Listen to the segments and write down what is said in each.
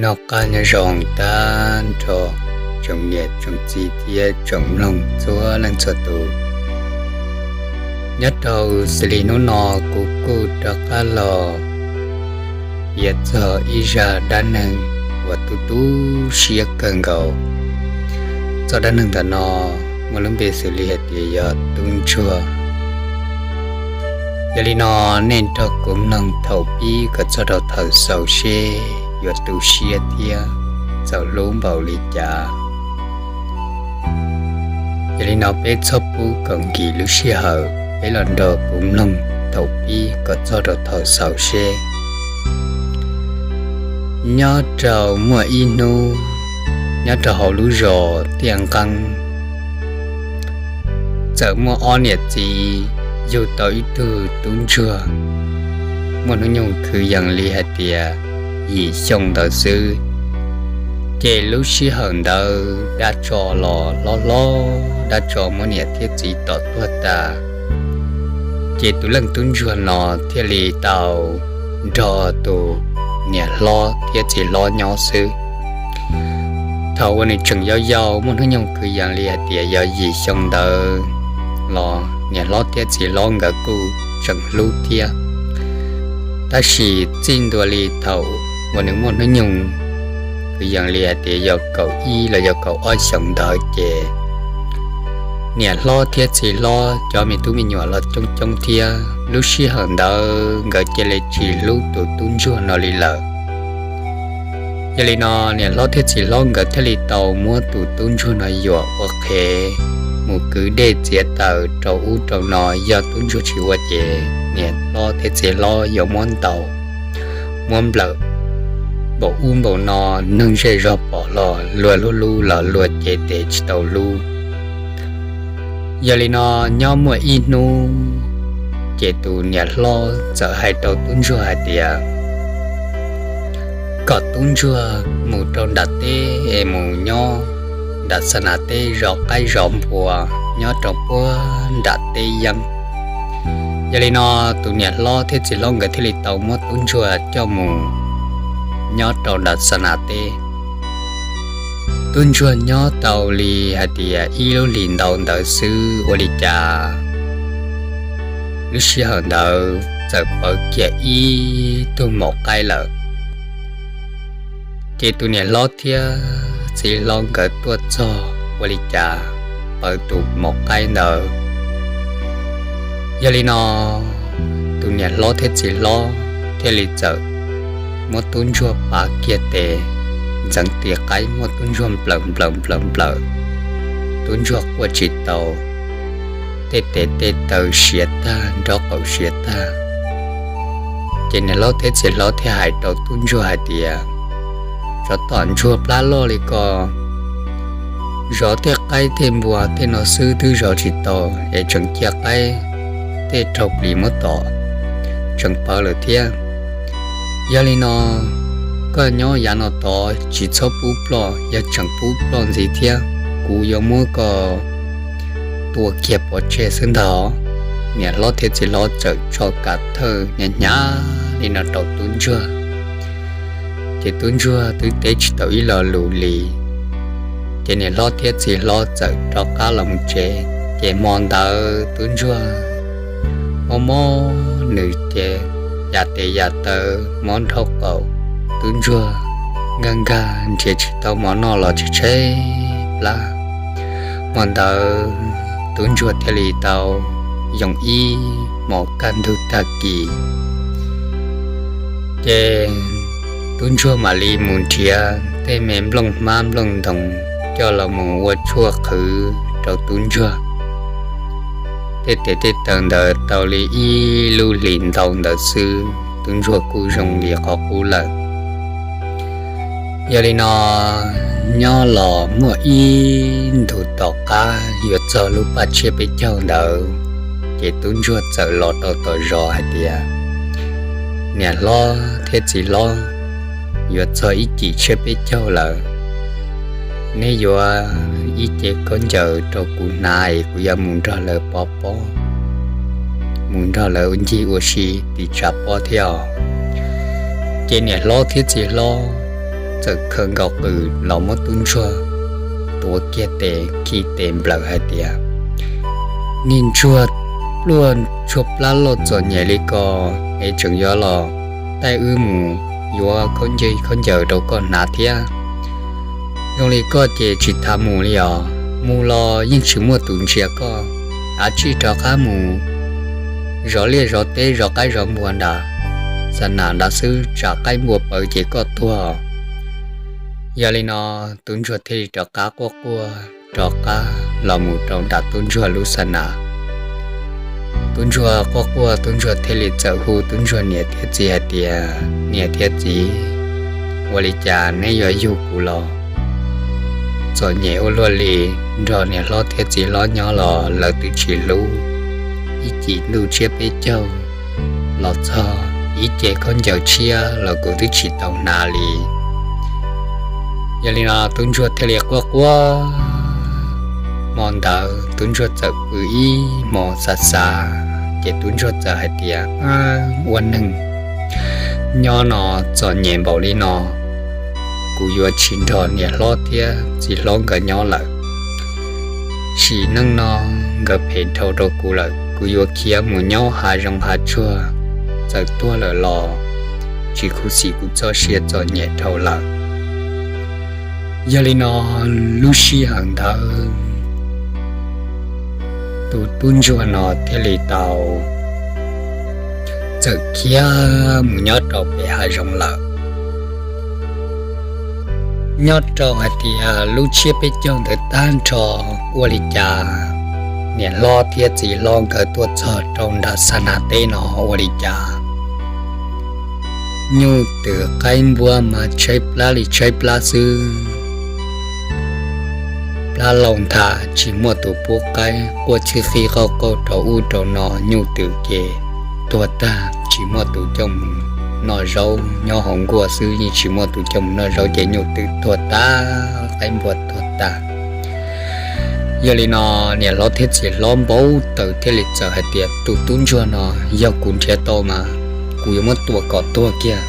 Noj qab nyob zoo tag nrho tsoom niam tsoom txiv thiab tsoom mloog txhua leej txhua tus. Nyob rau xws li hnub no kuv kuj rov qab los piav txog ib zaj dab neeg uas tu tu siab kawg nkaus. Txoj dab neeg ntawm no muaj lub npe xws li hais tias yog tub ntsuag. Yog li no, nej nrog kuv mloog thaum pib kom txog rau thaum xaus seb yuav tu siab thiab txaus hlub npaum li cas. Yog li no peb txhob pub kom nkim lub sij hawm, peb los nrog kuv mloog thaum pib kom txog rau thaum xaus seb. Nyob rau muaj ib hnub, nyob rau hauv lub zos Tiaj Nqeeb, txawm muaj ob niam txiv yug tau ib tug tub ntsuag, muaj hnub nyoog kwv yees li hais tias yim xyoo ntawd xwb. Ces lub sij hawm ntawd dab tsov los hlob hlob, dab tsov muab niam thiab txiv tom tuag tas. Ces tus leej tub ntsuag no thiaj li tau nrog tus niam hlob thiab txiv hlob nyob xwb. Thaum uas nws tseem yau yau, muaj hnub nyoog kwv yees li hais tias yog yim xyoo ntawd los niam hlob thiab txiv hlob nkawd kuj tseem hlub thiab. Tab sis txij ntua li thaum uas nws muaj hnub nyoog kwv yees li hais tias yog kaum ib los yog kaum ob xyoos ntawd ces niam hlob thiab txiv hlob cov me tub me nyuam los coob coob thiab. Lub sij hawm ntawd nkawd cia li tsis hlub tus tub ntsuag no li lawm. Yog li no, niam hlob thiab txiv hlob nkawd thiaj li tau muab tus tub ntsuag no yuam ua qhev mus kwv dej txiav taws rau ub rau no. Yog tub ntsuag tsis ua ces niam hlob thiab txiv hlob yuav muab ntaus, muab nplawm npaum ub npaum no, neeg zej zog pom los luag hlub hlub los luag cev tes tsis tau hlub. Yog li no, nyob muaj ib hnub ces tus niam hlob txawm hais rau tub ntsuag hais tias kom tub ntsuag mus rau nram teb es mus nyob nram xa nas teb zov qaib zov npua nyob rau puag nram teb yeeb. Yog li no, tus niam hlob thiab txiv hlob nkawd thiaj li tau muab tub ntsuag coj mus nyob rau nram xa nas teb. Tub ntsuag nyob tau li hais tias ib lub hlis ntau ntawd xwb, ua li cas lub sij hawm ntawd txawm pawv kiag ib tug maum qaib lawm. Ces tus niam hlob thiab txiv hlob nkawd tuaj txog, ua li cas pawv tus maum qaib ntawd. Yog li no, tus niam hlob thiab txiv hlob thiaj li txawm muab tub ntsuag pav kiag tes ntxeev tis qaib, muab tub ntsuag nplawm nplawm nplawm nplawm, tub ntsuag quaj tsis tau, tej tes tej taw siav tag, nrob qaum siav tag. Ces niam hlob thiab txiv hlob thiaj hais rau tub ntsuag hais tias, tsov tom ntsuag plab loj li ko, zov tej qaib tej npua tej no xwb twb zov tsis tau, es tseem cia qaib tej raug plis muab tom, tseem pawv lawm thiab. Yog li no, koj nyob yav no tod tsis txhob pub ploj, yog tseem pub ploj ntxiv thiab kuv yuav muab koj tua kiag pov tseg xwb ntag. Niam hlob thiab txiv hlob txawm tso kav thawj hnyav hnyav li no rau tub ntsuag, ces tub ntsuag twb teb tsis tau ib lo lus li. Ces niam hlob thiab txiv hlob txawm rov qab los mus tsev. Ces hmo ntawd tub ntsuag mob mob nws ces ya tes ya taw, mob nraub qaum, tub ntsuag nkag nkag nrhiav tsis tau mov noj los tshaib tshaib plab. Hmo ntawd tub ntsuag thiaj li tau yoo ib hmos kaj ntug tag kis. Ces tub ntsuag mam li mus nrhiav tej me nplooj hmab nplooj ntoos coj los mus ua tshuaj qhwv rau tub ntsuag. Tej tes tej taw ntawd tau li ib lub hlis ntau ntawd xwb, tub ntsuag kuj zoo li qhov qub lawm. Yog li no, nyob los muaj ib ntu tom qab yuav txog lub paj tsiab peb caug ntawd, ces tub ntsuag txawm los rau tom zos hais tias, niam hlob thiab txiv hlob, yuav txog ib cim tsiab peb caug lawm, neb yuav ib cev khaub ncaws rau kuv hnav es kuv yuav mus nrog lawv pov pob, mus nrog lawv ncig ua si tim tshav pob thiab os. Ces niam hlob thiab txiv hlob txawm khaws nkaus qws los muab tub ntsuag tuav kiag tes khi tes nplawm hais tias, Niag ntsuag pluaj ntsuag plab loj txom nyem li ko es tseem yuav los taij wb mus yuav khaub ncaws rau koj hnav thiab. Zoo li koj ces tsis tas mus li os, mus los yeej tsis muaj tus ntsia koj. Av tsij rov qab mus zov liaj zov teb zov qaib zov npua nram xa nas nrad xwb, tsam qaib npua pawv ces koj tuag. Yog li no, tub ntsuag thiaj li rov qab quaj quaj rov qab los mus rau nram tub ntsuag lub xa nas. Tub ntsuag quaj quaj, tub ntsuag thiaj li txawm hu tub ntsuag niam thiab txiv hais tias, Niam thiab txiv, ua li cas neb yuav yug kuv los txom nyem ua luaj li? Nrog niam hlob thiab txiv hlob nyob los lawv twb tsis hlub. Ib cim ntuj tsiab peb caug los txog ib ce khaub ncaws tshiab los kuv twb tsis tau hnav li. Yog li no tub ntsuag thiaj li quaj quaj. Hmo ntawd tub ntsuag txawm pw ib hmos xav xav, ces tub ntsuag txawm hais tias, Ua neeg nyob no txom nyem npaum li no, kuv yuav tsis nrog niam hlob thiab txiv hlob nkawd nyob lawm. Sim neej no nkawd phem dhau rau kuv lawm, kuv yuav khiav mus nyob hav zoov hav tsuag, txawm tuag lawm los tsis khuv xim kuv txoj sia txom nyem dhau lawm. Yog li no lub sij hawm ntawd tus tub ntsuag no thiaj li tau txawm khiav mus nyob rau pem hav zoov lawm. Nyob rau hais tias lub tsiab peb caug ntawd tag nrho, ua li cas niam hlob thiab txiv hlob nkawd tuaj txog rau nram xa nas teb no ua li cas nyuj twm qaib npua mas tshaib plab li tshaib plab xwb. Plab laus nthav tsis muaj tus pub qaib, quaj txhij qhib qauj qauj rau ub rau no, nyuj twm ces tuag tag, tsis muaj tus coj mus noj zaub, nyob hauv nkuaj xwb yeej tsis muaj tus coj mus noj zaub ces nyuj twm tuag tag, qaib npua tuag tag. Yog li no niam hlob thiab txiv hlob npau taws thiaj li txawm hais tias, Tus tub ntsuag no yog kuv nrhiav tau mas kuv yuav muab tua kom tuag kiag.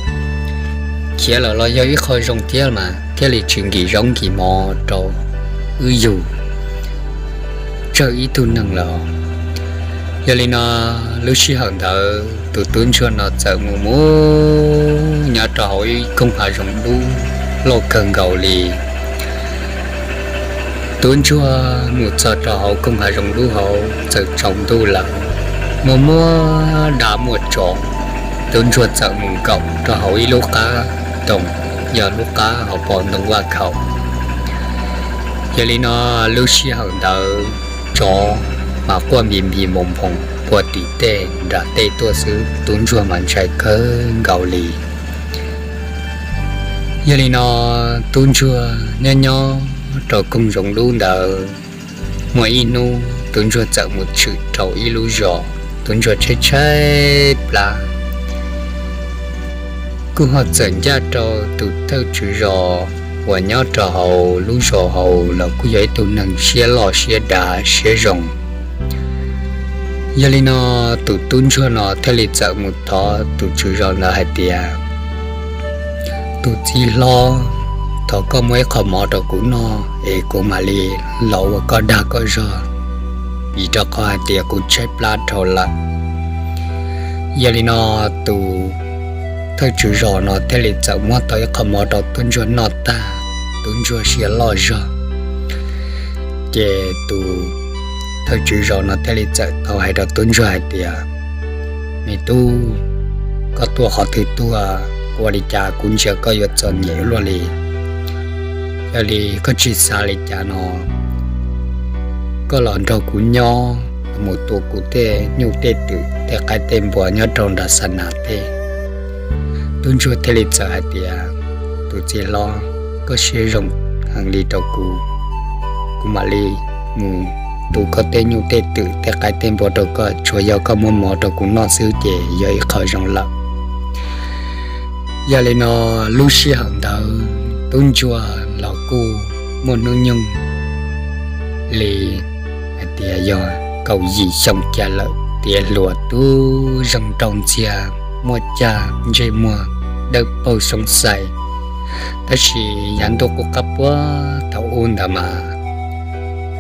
Khiav lawm los yog ib qho zoo thiab mas thiaj li tsis nkim zaub nkim mov rau wb yug tsawg ib tug neeg lawm. Yog li no lub sij hawm ntawd tus tub ntsuag no txawm mus mus nyob rau hauv ib koog hav zoov dub loj kawg nkaus li. Tub ntsuag mus txog rau hauv koog hav zoov dub hauv txawm tsaus ntuj lawm, muaj muaj dab muaj tsov. Tub ntsuag txawm mus nkaum rau hauv ib lub qab toog, yog lub qab hauv paus ntoo vaj khaum. Yog li no lub sij hawm ntawd tsov mas quaj npis npis npoos npoos puag tim tej nram tej tuaj xwb, tub ntsuag mas ntshai kawg nkaus li. Yog li no tub ntsuag nyob nyob rau koog zoov dub ntawd, muaj ib hnub tub ntsuag txawm mus tshwm rau ib lub zos, tub ntsuag tshaib tshaib plab. Kuj ho txawm ncaj rau tus thawj tswv zos uas nyob rau hauv lub zos hauv los kuj yog ib tug neeg siab loj siab dav siab zoo. Yog li no tus tub ntsuag no thiaj li txawm mus thov tus tswv zos ntawd hais tias, Tus txiv hlob, thov koj muab ib qho mov rau kuv noj es kuv mam li los ua koj dag koj zog, vim rau qhov hais tias kuv tshaib plab dhau lawm. Yog li no tus thawj tswv zos no thiaj li txawm muab tau ib qho mov rau tub ntsuag noj tag, tub ntsuag sia loj zog. Ces tus thawj tswv zos no thiaj li txawm tau hais rau tub ntsuag hais tias, Me tub, koj tuaj qhov twg tuaj? Ua li cas kuv ntsia koj yuav txom nyem luaj li? Yog li koj tsis xav li cas no, koj los nrog kuv nyob mus tua kuv tej nyuj tej twm tej qaib tej npua nyob rau nram xa nas tej. Tub ntsuag thiaj li txawm hais tias, Tus txiv hlob, koj siab zoo heev li rau kuv, kuv mam li mus tua koj tej nyuj tej twm tej qaib tej npua rau koj, tsuas yog koj muab mov rau kuv noj xwb ces yog ib qho zoo lawm. Yog li no lub sij hawm ntawd tub ntsuag los kuj muaj hnub nyoog li hais tias yog kaum yim xyoo cas lawm, tiav hluas tub zeeg nraug ntxiag, muaj cag ntsej muag dawb paug xyoob xais, Tab sis yav ntuj qub qab puag thaum ub ntawd mas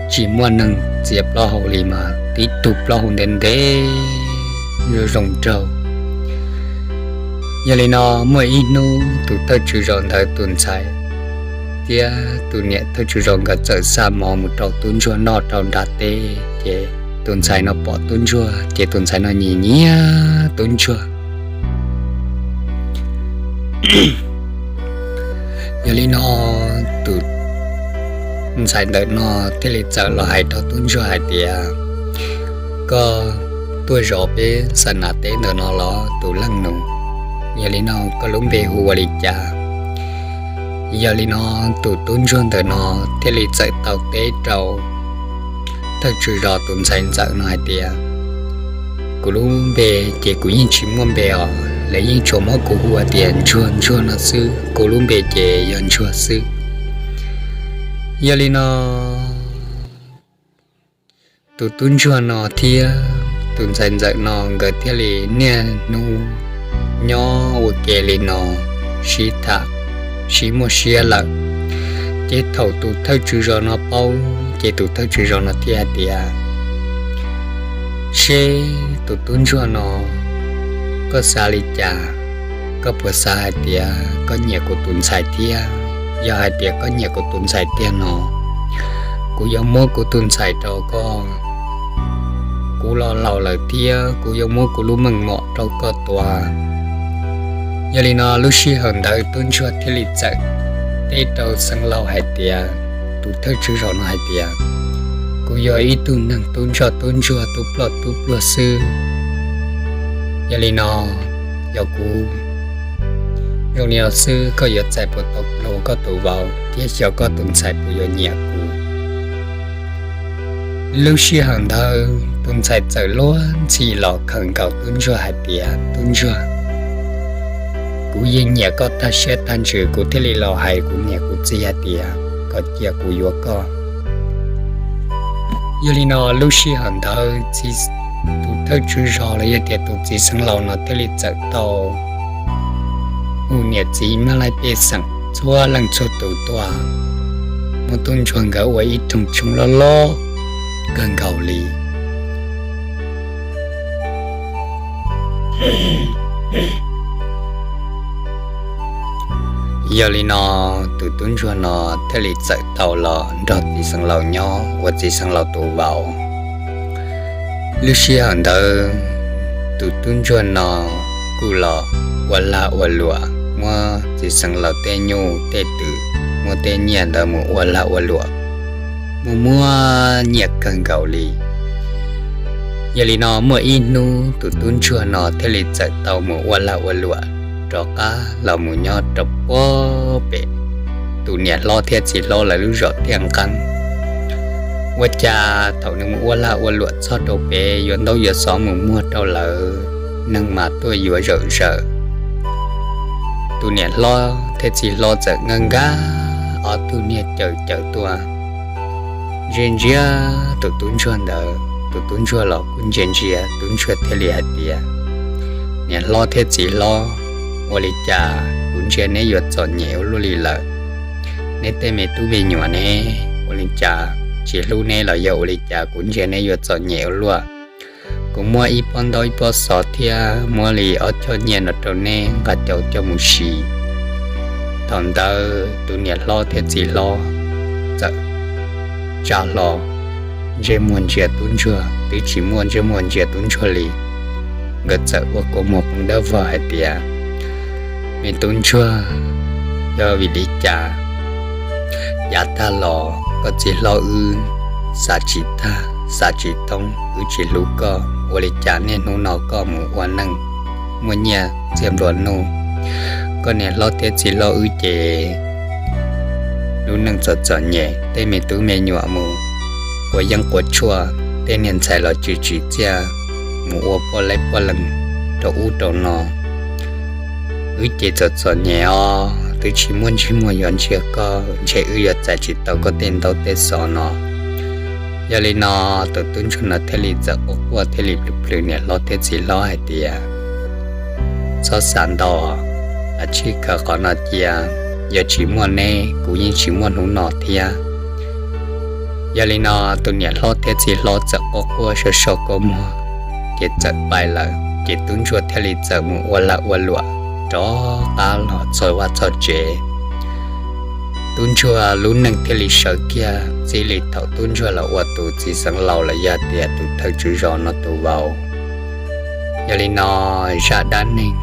tsis muaj neeg txiav plaub hau li mas tib tug plaub hau ntev ntev zoo zoo nraug. Yog li no, muaj ib hnub tus thawj tswj zos ntawd tus ntxhais thiab tus niam thawj tswj zos nkawd txawm xa mov mus rau tub ntsuag noj rau nram teb, ces tus ntxhais no pom tub ntsuag ces tus ntxhais no nyiam nyiam tub ntsuag. Yog li no, tus ntxhais ntawm no thiaj li txawm los hais rau tub ntsuag hais tias, koj tuaj zov peb xa nas teb ntawm no los tus leej nus? Yog li no koj lub npe hu ua li cas? Yog li no, tus tub ntsuag ntawm no thiaj li txawm tau teb rau thawj tswj zos tus ntxhais ntxawm no hais tias, kuv lub npe ces kuv yeej tsis muaj npe os, lawv yeej tsuas muab kuv hu ua tias ntsuag ntsuag no xwb, kuv lub npe ces yog ntsuag xwb. Yog li no, tus tub ntsuag no thiab tus ntxhais ntxawm no nkawd thiaj li niaj hnub nyob ua ke li no, sib tham sib muaj siab lawm. Ces thaum tus thawj tswj zos no paub, ces tus thawj tswj zos no thiaj hais tias, seb tus tub ntsuag no, koj xav li cas? Koj puas xav hais tias koj nyiam kuv tus ntxhais thiab? Yog hais tias koj nyiam kuv tus ntxhais tiag no, kuv yuav muab kuv tus ntxhais rau koj. Kuv los laus lawm thiab kuv yuav muab kuv lub meej mom rau koj tua. Yog li no lub sij hawm ntawd tub ntsuag thiaj li txawm teb rau xeev laus hais tias, tus thawj tswj zos no hais tias, kuv yog ib tug neeg tub ntsoj tub ntsuag tub ploj tub pluag xwb. Yog li no, yog kuv zoo li no xwb koj yuav txais puas tau ua koj tus vauv thiab xyov koj tus ntxhais puas yuav nyiam kuv? Lub sij hawm ntawd tus ntxhais txawm luag ntxhi los khawm nkaus tub ntsuag hais tias, tub ntsuag, kuv yeej nyiam koj tag siab tag ntsws, kuv thiaj li los hais kuv niam kuv txiv hais tias kom cia kuv yuav koj. Yog li no lub sij hawm ntawd tus thawj tswj zos los yog tias tus txiv xeev laus no thiaj li txawm tau hu niam txiv mab laib pej xeem txhua leej txhua tus tuaj, muab tub ntsuag nkawd ua ib rooj tshoob loj loj kawg nkaus li. Yog li no, tus tub ntsuag no thiaj li txawm tau los nrog txiv xeev laus nyob ua txiv xeev laus tus vauv. Lub sij hawm ntawd tus tub ntsuag no kuj los ua lag ua luam, muab txiv xeev laus tej nyuj tej twm, muab tej nyiaj ntawd mus ua lag ua luam, muaj muaj nyiaj kawg nkaus li. Yog li no muaj ib hnub tus tub ntsuag no thiaj li txawm tau mus ua lag ua luam rov qab los mus nyob rau puag pem tus niam hlob thiab txiv hlob lawv lub zos tiaj nqeeb. Ua cas thaum nws mus ua lag ua luam txog rau pem yuav ntaub yuav xov mus muag rau lawv, neeg mas tuaj yuav zawm zawm. Tus niam hlob thiab txiv hlob txawm nkag nkag ob tug niag cawm cawm tuaj ntsia ntsia tus tub ntsuag ntawd, tus tub ntsuag los kuj ntsia ntsia, tub ntsuag thiaj li hais tias, niam hlob thiab txiv hlob, ua li cas kuv ntsia neb yuav txom nyem ua luaj li lawm? Neb tej me tub me nyuam ne, ua li cas tsis hlub neb los yog ua li cas kuv ntsia neb yuav txom nyem ua luaj? Kuv muab ib pob ntaub ib pob xov thiab muab li ob choj nyiaj no rau neb nqa caum coj mus siv. Thaum ntawd tus niam hlob thiab txiv hlob txawm tsa hlo ntsej muag ntsia tub ntsuag, twb tsis muaj ntsej muag ntsia tub ntsuag li. Nkawd txawm ua kua muag poob dawb vog hais tias, me tub ntsuag, yog vim li cas yav tag los koj txiv hlob wb xav tsis tag xav tsis thoob, wb tsis hlub koj, ua li cas niaj hnub no koj mus ua neej muaj nyiaj txiag nplua nuj? Koj niam hlob thiab txiv hlob wb ces lub neej txom txom nyem, tej me tub me nyuam mus quav yeeb quav tshuaj, tej niag ntxhais los tsis tsim txiaj mus ua poj laib poj leeg rau ub rau no. Wb ces txom txom nyem os, twb tsis muaj ntsej muag yuav ntsia koj, ntshe wb yuav txais tsis tau koj tej ntaub tej xov no. Yog li no, tus tub ntsuag no thiaj li txawm quaj quaj thiaj li plhws plhws niam hlob thiab txiv hlob hais tias, txhob xav ntau, a tshij kawg qhov no cia, yog tsis muaj neb kuv yeej tsis muaj hnub no thiab. Yog li no tus niam hlob thiab txiv hlob txawm quaj quaj so so kua muag, ces txawm pais lawm. Ces tub ntsuag thiaj li txawm mus ua lag ua luam rov qab los txog vaj txog tsev. Tub ntsuag lub neej thiaj li sawv kiag txij li thaum tub ntsuag los ua tus txiv xeev laus los yog tias tus thawj tswj zos no tus vauv. Yog li no zaj dab neeg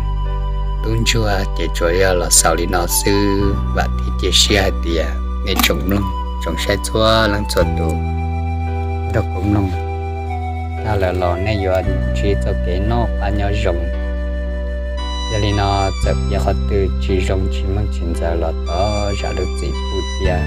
tub ntsuag ces tsuas yog los xaus li no xwb. Vam thiab cia siab hais tias nej tsoom mloog tsoom saib txhua leej txhua tus nrog kuv mloog tag lawm los nej yuav ntsib txoj kev noj qab nyob zoo. Yog li no txawm yog qhov twg tsis zoo tsis meej tsis ntxaws los thov zam lub txim pub thiab.